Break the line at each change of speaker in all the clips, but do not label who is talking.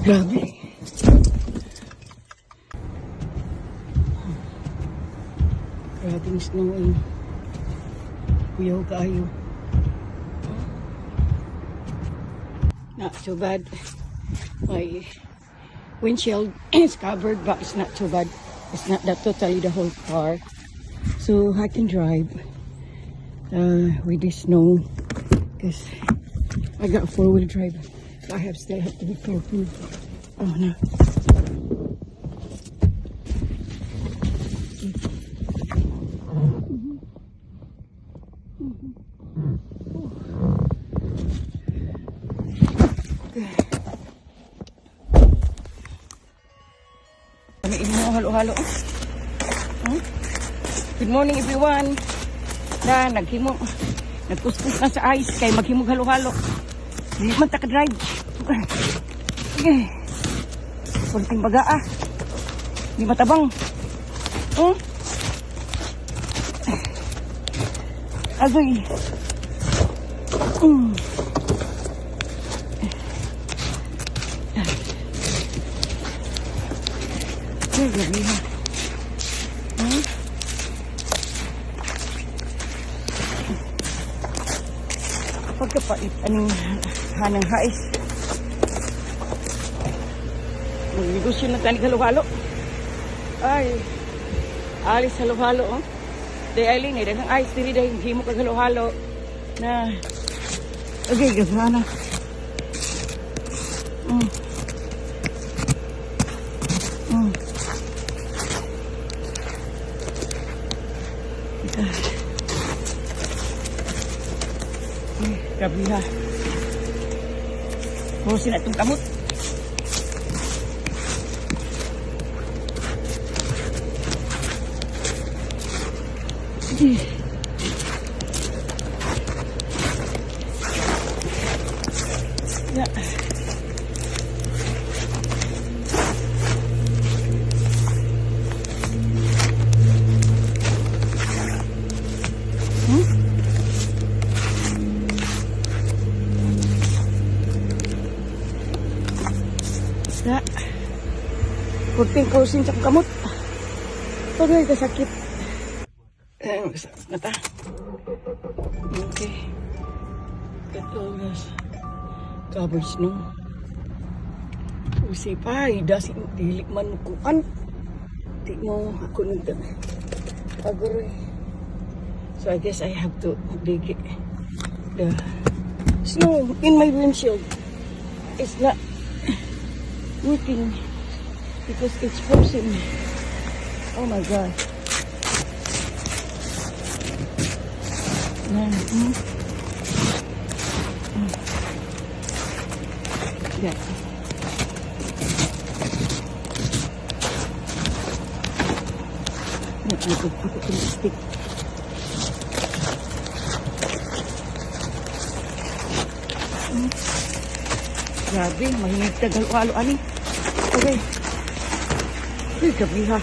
Grabe. Grabe ang snow eh. Kuyaw kaayo. Not too bad. My windshield is covered, but it's not too bad. It's not that totally the whole car. So I can drive with the snow because I got four-wheel drive. So I have still have to be careful. Oh no. Kami imo halo-halo. Good morning, everyone. Na naghimo, nagkuskus na sa ice kay maghimog halo-halo. Di man ta ka-drive. Okay. Kunting baga ah. Di matabang. Agoy. Ay, grabe ha. Pagkapait, aning hanang hais. Magnegosyo na tayo halo-halo. Ay, alis halo-halo, oh. Day Eileen, eh, daghang ice diri dahil himo kag halo-halo. Na, okay, gana. Ay, grabe ha. Pusin na itong kamot. Sige. Ya. Ya. Kunting kausin sa kamot. Pagay kasakit. Eh, magsakit na ta. Okay. Ito, guys. Covered snow. Usi pa, dasi dili man kuan. Di mo ako nag aguroy. So I guess I have to dig it. The snow in my windshield is not working because it's frozen. Oh my God. Yan. Yeah. Yan, ako itong stick. Grabe, mahinig tagal-alo ani. Okay. Uy, gabi ha.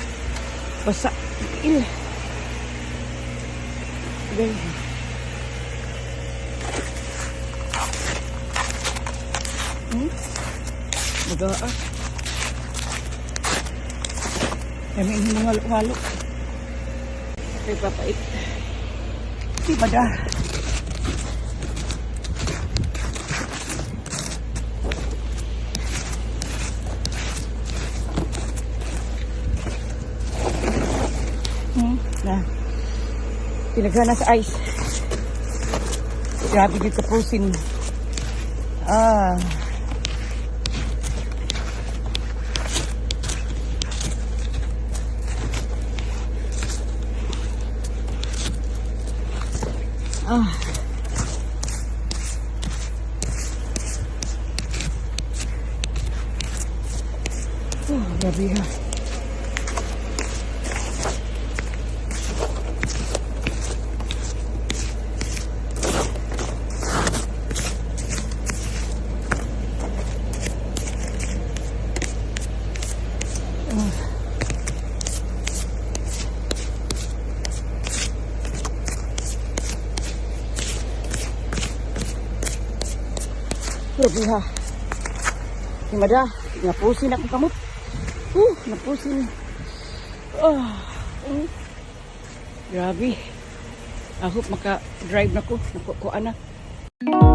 Basa. Il. Okay. Baga ah. Kami yung halo-halo. Okay, papait. Di ba da? Na. Pinaghana sa ice. Grabe dito pusin. Ah. Ah. Grabe ha. Grabe ha. Himada, napusin akong kamot. Napusin. Oh. Grabe. I hope maka-drive na ko. Naku, kuan na.